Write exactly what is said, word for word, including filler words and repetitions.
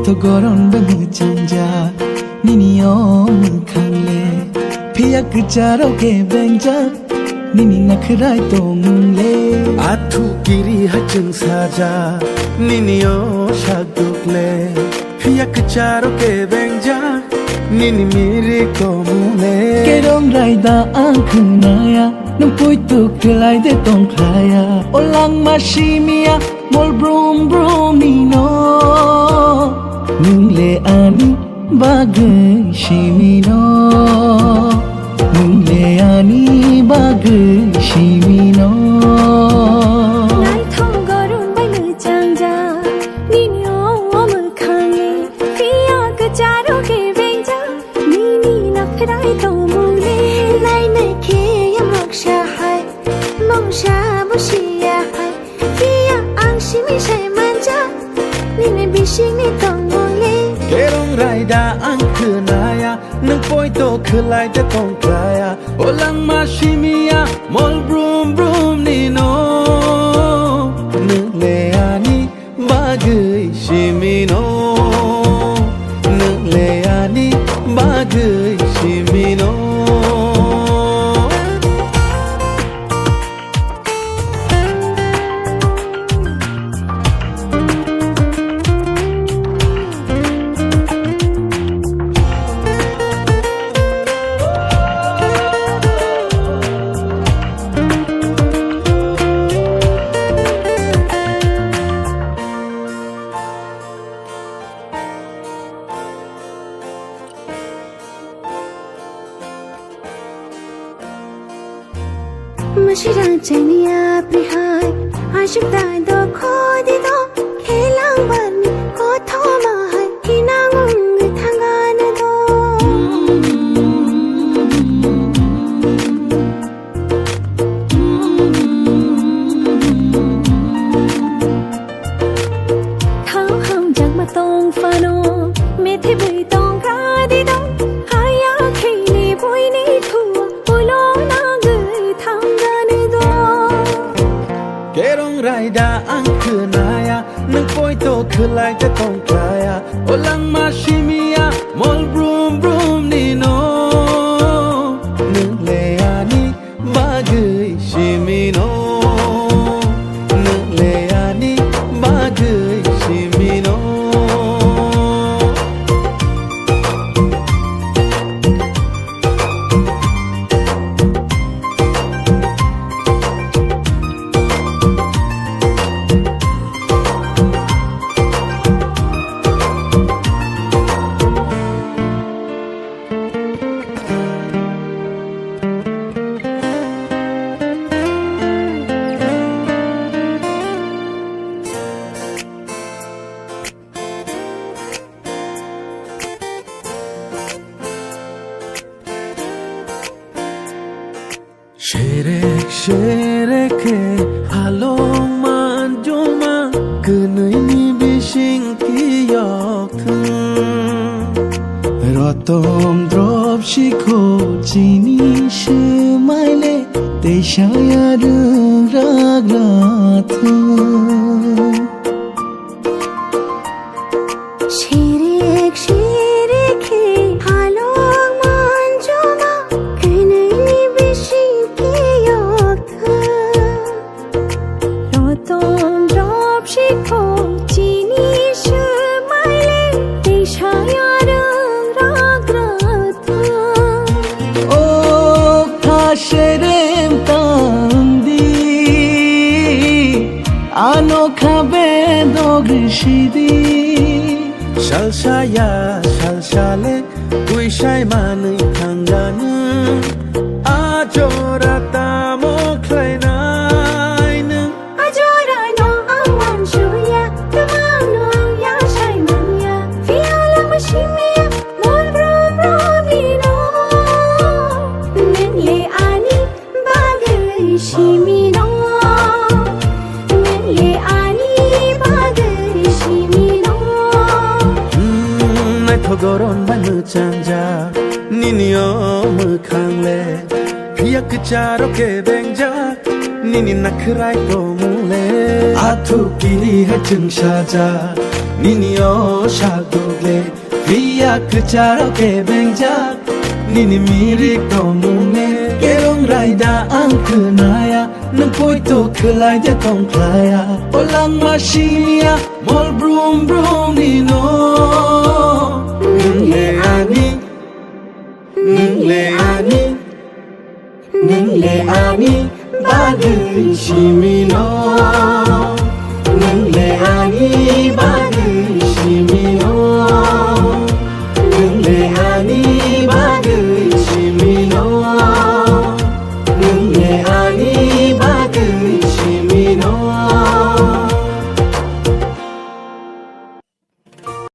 To goron bai mwchangjak nini o mwkhang le, phiya kwcharo kebengjak nini nakhrai tongmung le. Athu kiri hachung sajak nini o sakduk le, phiya kwcharo kebengjak nini mirik tongmung le. Kerong raida ang khwnaya, nwng poito khwlai de tongkhlaya. O langma simiya, mol brum brum ni no. Nwng le ani bagwi simi no. Nwng le ani bagwi simi no. Naithok goron bai mwchangjak nini o mwkhang le, phiya kwcharo kebengjak nini nakhrai tongmung le. Nainai khe ya moksa hai, moksa bo siya hai, phiya ang simi sai manjak nini bisingni tongmung le. Kerong raida ang khwnaya, nwng poito khwlai de tongkhlaya. O langma simiya, mol brum brum ni no. Nwng le ani bagwi simi no. Nwng le ani bagwi simi no. Masirang chania prihai, ashik dai do khodi do, khelang barni kothoma hai, kinang ung thangana do. Thang hamjakma tong phano, methi bui tong kadi dong, haya khini buini thua, ulo nagwi thanggani dong. Kerong raida ang khwnaya, nwng poito khwlai de tongkhlaya. O langma simiya, mol brum brum ni no. Nwng le ani bagwi simi no. Nwng le ani bagwi simi no. Serek serek khe halong manjuma, kwnwi ni bising kiyok thung. Rotom drop sikho chini swmai le, tei saya rwng ragra thung. Sirek sirek khe halong manjuma, kwnwi ni bising kiyok thung. Rotom drop sikho chini swmai le, tei saya rwng ragra thung. O kha serem tang di, ano kha bedog sidi. Salsa ya salsa le, wisai manwi thangganw. Ajora tamo khlainai nwng? Ajora no ang mansuya, twmang no ang ya sai manya. Phiya langma simiya, mol brum brum ni no. Nwng le ani bagwi simi no. Nwng le ani bagwi simi no. Hmm, naithok goron bai mwchangjak nini o mwkhang le, phiya kwcharo kebengjak nini nakhrai tongmung le. Athu kiri ha chwng saja, nini o sadugle, piya kwcharo kebengjak, nini mirik tongmung ne, kerong raida ang khnaya, nwng poito khwlai de tongkhlaya, o langma simiya, mol brum brum ni no, nwng le ani, nwng le ani. Nwng le ani bagwi simi no, nwng le ani bagwi